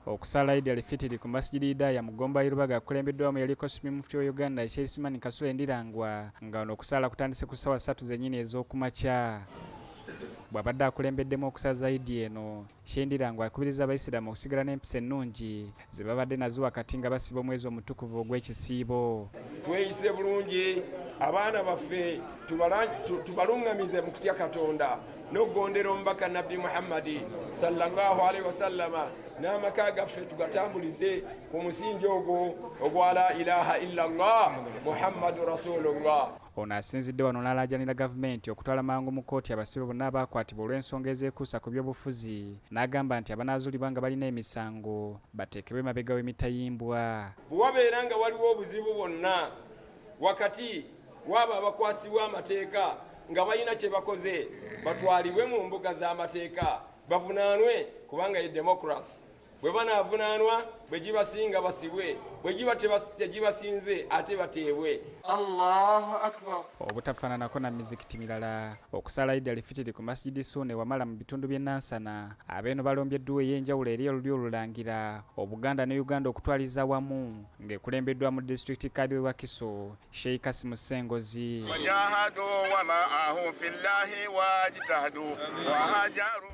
Okusaala Eid al-Fitr ku Masjid Hidaya mu Gomba y'e Lubaga kukulembeddwamu eyaliko Supreme Mufti wa Uganda Sheikh Simani Kasule Ndirangwa nga wano okusaala kutandise ku ssaawa ssatu zennyini ez'okumakya. Bw'abadde akulembeddemu okusaaza Eid eno, Sheikh Ndirangwa akubiriza Abayisiraamu okusigala n'empisa ennungi ze babadde nazo wakati nga basiba omwezi omutukuvu ogw'ekisiibo. Tweyise bulungi abaana baffe tubalungamize mu kutya Katonda n'okugondera omubaka Nabbi Muhammadi sallallahu alaihi wasallama, n'amaka gaffe tugatambulize ku musingi ogwo ogwa la ilaha illallah Muhammadu rasulullah. Ono asinzidde wano n'alaajanira gavumenti okutwala mangu mu kkooti abasibe bonna abaakwatibwa olw'ensonga ezeekuusa ku byobufuzi, n'agamba nti abanaazuulibwa nga balina emisango bateekebwe emabega w'emitayimbwa. Bwe wabeera nga waliwo obuzibu bwonna wakati waabo abakwasibwa amateeka nga balina kye bakoze, batwalibwe mu mbuga z'amateeka bavunaanwe, kubanga ye democracy. Bwe banaavunaanwa, bwe gibasinga basibwe, bwe giba tegibasinze ate bateebwe. Allahu Akbar. Obutafaananako na mizikiti mirala, okusaala Eid al-Fitr ku Masjid Suuna e Wamala mu bitundu by'e Nansana, abeeno balombye edduwa ey'enjawulo eri olulyo olulangira, Obuganda ne Uganda okutwaliza awamu ng'ekulembeddwamu disitulikiti Kadhi w'e Wakiso, Sheikh Kassim Ssengozi.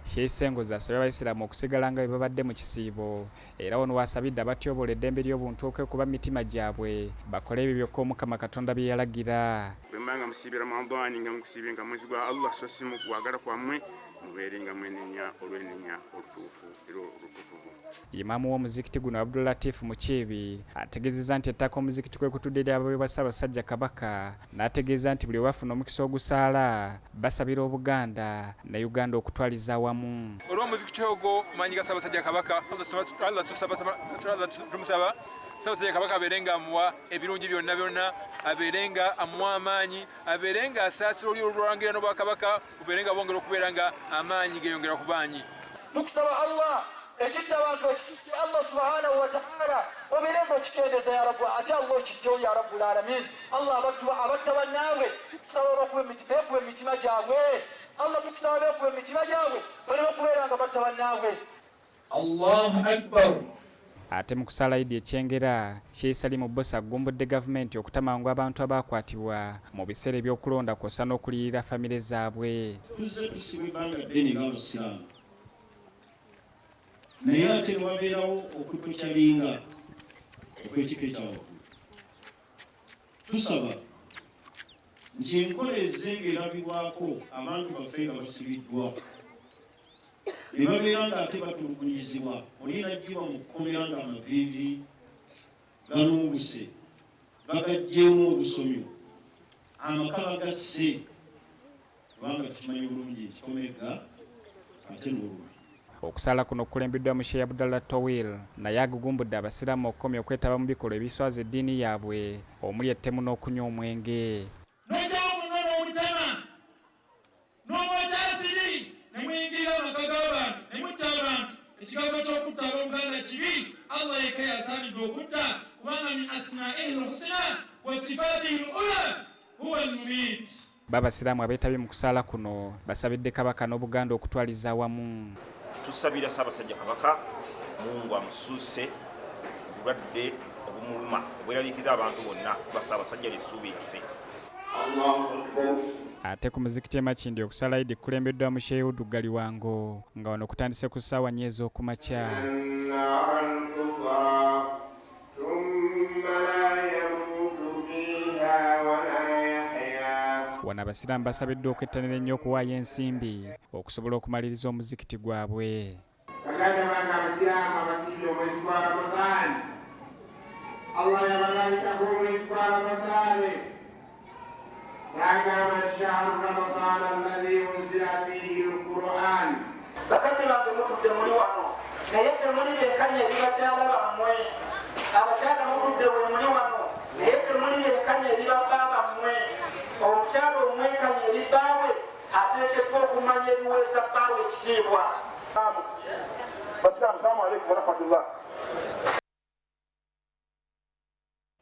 Sheikh Ssengozi asabye Abayisiraamu okusigala nga bwe babadde mu kisiibo era wano w'asabidde abatyoboola eddembe ly'obuntu okwekuba mu mitima gyabwe bakole ebyo byokka Omukama Katonda bye yalagira. Bwe muba nga musiibye Ramadhani nga mukusiibye nga mwezi gwa Allah so si mu kwagala kwammwe, mubeere nga mwenenya olwenenya olutuufu era olutukuvu. Imaamu w'omuzikiti guno Abdul Latif Mukiibi ategeezezza nti ettaka omuzikiti kwe kutudde lyabaweebwa Ssaabasajja Kabaka n'ategeeza nti buli lwe bafuna omukisa ogusaala basabira Obuganda ne Uganda okutwaliza awamu. Olw'omuzikiti ogwo maanyi ga Ssaabasajja Kabaka, Allah tumusaba Ssaabasajja Kabaka abeere nga amuwa ebirungi byonna byonna, abeere nga amuwa amaanyi, abeere nga asaasira oli olulwangira n'Obwakabaka bubeere nga bwongera okubeera nga amaanyi geeyongera ku baanyi. Tukusaba Allah ekitta abantu okisuse Allah subhanahu wa ta'ala obeere nga okikendeza ya Rabbu, ate Allah okijjewo ya Rabbul alamin. Allah abatta bannaabwe tukusaba beekuba emitima gyabwe. Allah tukusaba beekuba emitima gyabwe baleme okubeera nga batta bannaabwe. Allahu Akbar. Ate mu kusaala Idi e Kyengera, Sheikh Salim Bbosa agumbudde gavumenti okuta mangu abantu abaakwatibwa mu biseera eby'okulonda kw'ossa n'okuliyirira famire zaabwe. Tuzze tusibwa ebbanga ddene ng'Abasiraamu, naye ate ne wabeerawo okutokyalinga okw'ekika ekyawaggulu. Tusaba nti enkola ezze ng'erabibwako abantu baffe nga basibiddwa ne babeera ng'ate batulugunyizibwa, oli n'aggyibwa mu kkomera ng'amaviivi ganuubuse, bagaggyeemu obusomyo, amaka bagasse, kubanga tukimanyi bulungi nti komegga ate n'olwa. Okusaala kuno kukulembeddwamu Sheikh Abdallah Towil naye agugumbudde Abasiraamu okukomya okwetaba mu bikolwa ebiswaza eddiini yaabwe omuli ettemu n'okunywa omwenge. N'ojjawo munno n'omutema n'omwokya asidi ne muyingirira amaka g'abantu ne mutta abantu. Ekigambo ky'okutta abooluganda kibi. Allah yekka y'asaanidde okutta kubanga min asmaihi lhusna wa sifaatihi lula huwa almumiit. Bo Abasiraamu abeetabye mu kusaala kuno basabidde Kabaka n'Obuganda okutwaliza awamu. Tusabira Ssaabasajja Kabaka, Mungu amusuuse obulwadde obumuluma obweraliikiriza abantu bonna kuba Ssaabasajja lye ssuubi lyaffe. Ate ku muzikiti e Makindye okusaala Idi kukulembeddwamu Sheikh Hudu Galiwango nga wano kutandise ku ssaawa nnya ez'okumakya. Wano Abasiraamu basabiddwa okwettanira ennyo okuwaayo ensimbi okusobola okumaliriza omuzikiti gwabwe. Baganda bange Abasiraamu abasiibye omwezi gwa Ramadhan, Allah yabalaalikako omwezi gwa Ramadhan n'agamba nti shahru Ramadhan alladhi unzila fiihi al-Quran. Bazadde bange mutudde muli wano naye temuli benkanya eri bakyala bammwe. Abakyala mutudde we muli wano naye temuli benkanya eri babba bammwe. Omukyala omwenkanya eri bbaawe ateekeddwa okumanya ebiweesa bbaawe ekitiibwa. Basiraamu, salaamu alaikum warahmatullah.